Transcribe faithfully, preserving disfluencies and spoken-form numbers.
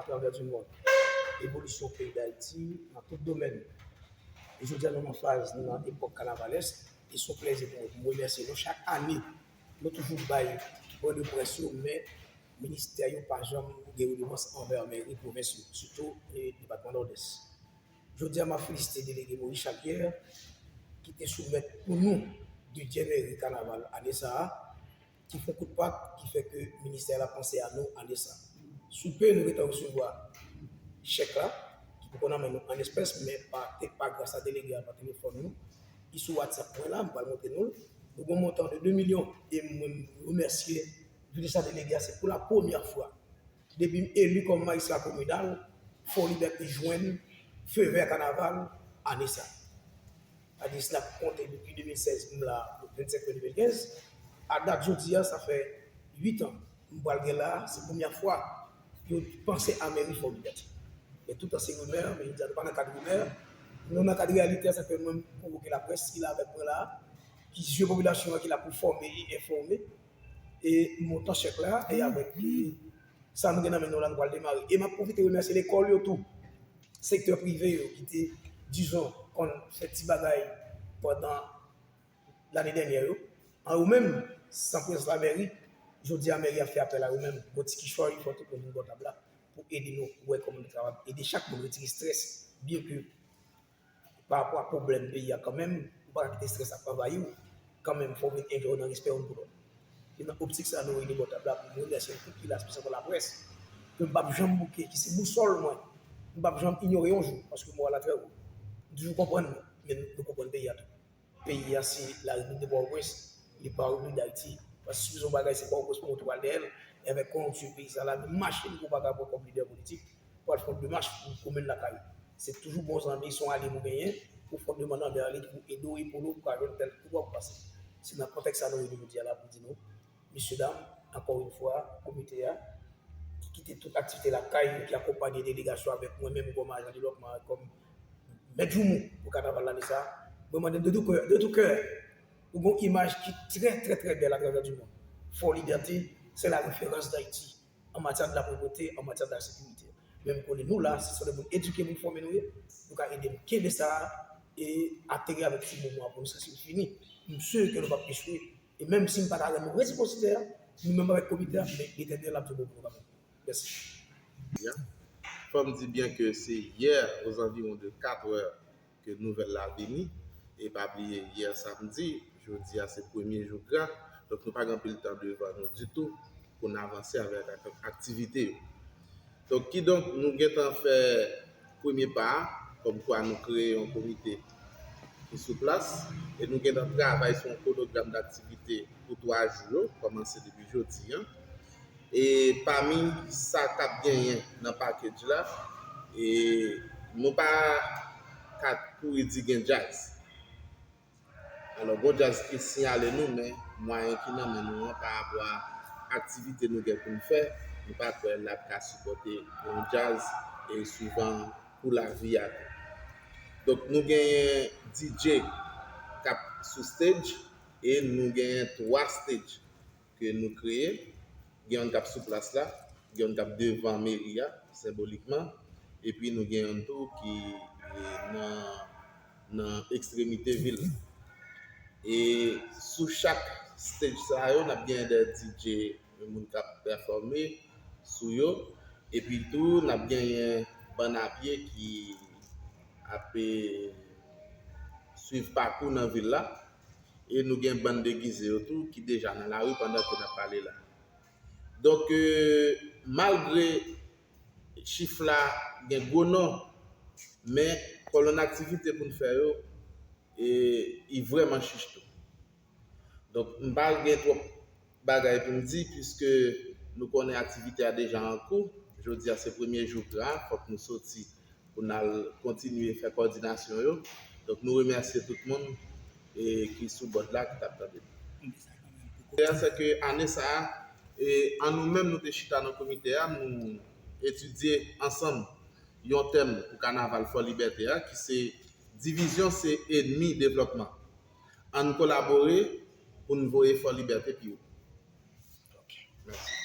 Travè di mond, evolisyon peyi Dayiti nan tout domèn. E jodi a, nou nan faz, nou nan epòk kanavalèsk, e se yon plèzi pou mwen pou m remèsye nou chak ane. Nou toujou bay pwen de près yo, men ministè yo pa janm gen redevans anvè mèri pwovens yo, sitou e depatman Nòdès. Jodi a, m ap felisite delege Maurice Jean-Pierre ki te soumèt pou nou bidjè mèri kanaval ane sa a, ki fè kout pat, ki fè ke ministè la panse a nou ane sa. Sou pe nou gentan resevwa chèk la, ki poko nan men nou an espès, men pa, pa gras a delege a pa telefòn nou, ki sou WhatsApp mwen la, m pral montre nou l. Nou gen yon montan de de milyon, e mwen remèsye, vin sa delege a, se pou la premyè fwa depi m eli kòm majistra kominal, Fò Libète jwenn fevè kanaval ane sa. Sa di si n ap konte depi de mil sèz, m la, vennsenk me de mil kenz, a dat jodi a, sa fè uit an m pral gen la, se premyè fwa yo panse a mèri Fò Libète. Men tout an se rimè, men jodi a nou pa nan kad rimè, nou nan kad reyalite, sa fè mwen m konvoke laprès ki la avèk mwen la, ki zye popilasyon an ki la pou fòme e enfòme, e montan chèk la, e avèk sa nou gen nan men nou la, nou pral demare. E m ap pwofite remèsye lekòl yo tou, sektè prive yo ki te, dizon, konn fè ti bagay pandan lane dènyè yo. An yo menm, san prezans lamèri, jodi a mèri a fè apèl a yo menm. Bon ti kichòy, fò tout moun vin bò tab la pou ede nou wè kòman nou kapab ede chak moun retire estrès, byenke pa rapò a pwoblèm peyi a kanmenm, ou pa ka kite estrès ap anvayi w. Kanmenm, fò w vin enjoy nan respè youn pou lòt. Se nan optik sa a nou reyini bò tab la pou nou remèsye nou tout ki la, espesyalman laprès, ke m p ap janm bouke, ki se bousòl mwen. M p ap janm inyore yon jou, paske mò a la trè wo. M toujou konprann nou, men nou, nou konprann peyi a tou. Peyi a se Larepiblik de Pòtoprens, li pa Repiblik Dayiti. Paske si w bezwen yon bagay, se Pòtoprens pou montre w al dèyè l. E avèk konjonkti peyi sa la, menm machin ke w pa ka pran kòm lidè politik, pou al fè yon demach pou komin lakay ou. Se toujou bon zanmi, se yon alye pou genyen, pou fè yon demann anvè li, pou ede w, epole w, pou ka jwenn tèl kote w ap pase. Se nan kontèks sa nou reyini jodi a la pou di nou, mesye dam, ankò yon fwa, komite a, ki kite tout aktivite lakay yo, ki akonpanye delegasyon avèk mwen menm kòm ajan devlòpman, kòm mèt joumou pou kanaval lane sa a. Mwen mande de tout kè, de tout kè, nou gen yon imaj ki trè, trè, trè bèl atravè di mond. Fò Libète, se la référence d'Haïti an matyè de la propreté, an matyè de la sécurité. Men m konnen nou la, se sèl moun edike, moun fòme nou ye, nou ka ede m kenbe sa a e ateri avèk ti moman pou nou santi l fini. M si ke nou p ap echwe. E menm si m pa ta renmen resiponsite a, nou menm avèk komite a, men Letènèl ap toujou bon pou nou kanmenm. Mèsi. Fò m di byen ke se yè, aux environs de quatre heures, ke nouvèl la vini. E pa bliye, yè samdi, jodi a se premye jou gra, donk nou pa gen anpil tan devan nou ditou pou n avanse avèk ak-, aktivite yo. Donk, kidonk, nou gentan fè premye pa a, kòmkwa nou kreye yon komite ki sou plas, e nou gentan travay sou yon kwonogram daktivite pou twa jou yo, kòmanse depi jodi a. E pami sa k ap genyen nan package la, e nou pa ka kouri di gen djaz. Alò, gon djaz ki siyale nou, men mwayen ki nan men nou an pa rapò a aktivite nou gen pou n fè, nou pa kwè l ap ka sipòte yon djaz, e souvan pou lavi a tou. Donk, nou genyen D J k ap sou stage, e nou genyen twa stage ke nou kreye. Gen youn k ap sou plas la, gen youn k ap devan meri a, senbolikman, epi nou gen youn tou ki, e, nan, nan ekstremite vil la. E sou chak stage sa yo, n ap gen de D J, moun k ap pèfòme sou yo, epi tou, n ap genyen bann a pye ki ap, e, swiv pakou nan vil la. E nou gen bann degize yo tou ki deja nan lari pandan ke n ap pale la. Donk, e, malgre chif la gen gwo non, men kolonn aktivite pou n fè yo, e, i vrèman chich tou. Donk, m pa gen twòp bagay pou m di, piske nou konnen aktivite a deja an kou. Jodi a se premye jou gra, fòk nou soti pou n al kontinye fè kòdinasyon yo. Donk, nou remèsye tout moun, e, ki sou bòd la, ki t ap tande nou. Lide a, se ke ane sa a, e, an nou menm, nou te chita nan komite a, nou etidye ansanm yon tèm pou kanaval Fò Libète a, ki se Divizyon se enmi devlòpman. Ann kolabore pou n voye Fò Libète pi wo. Ok, mèsi.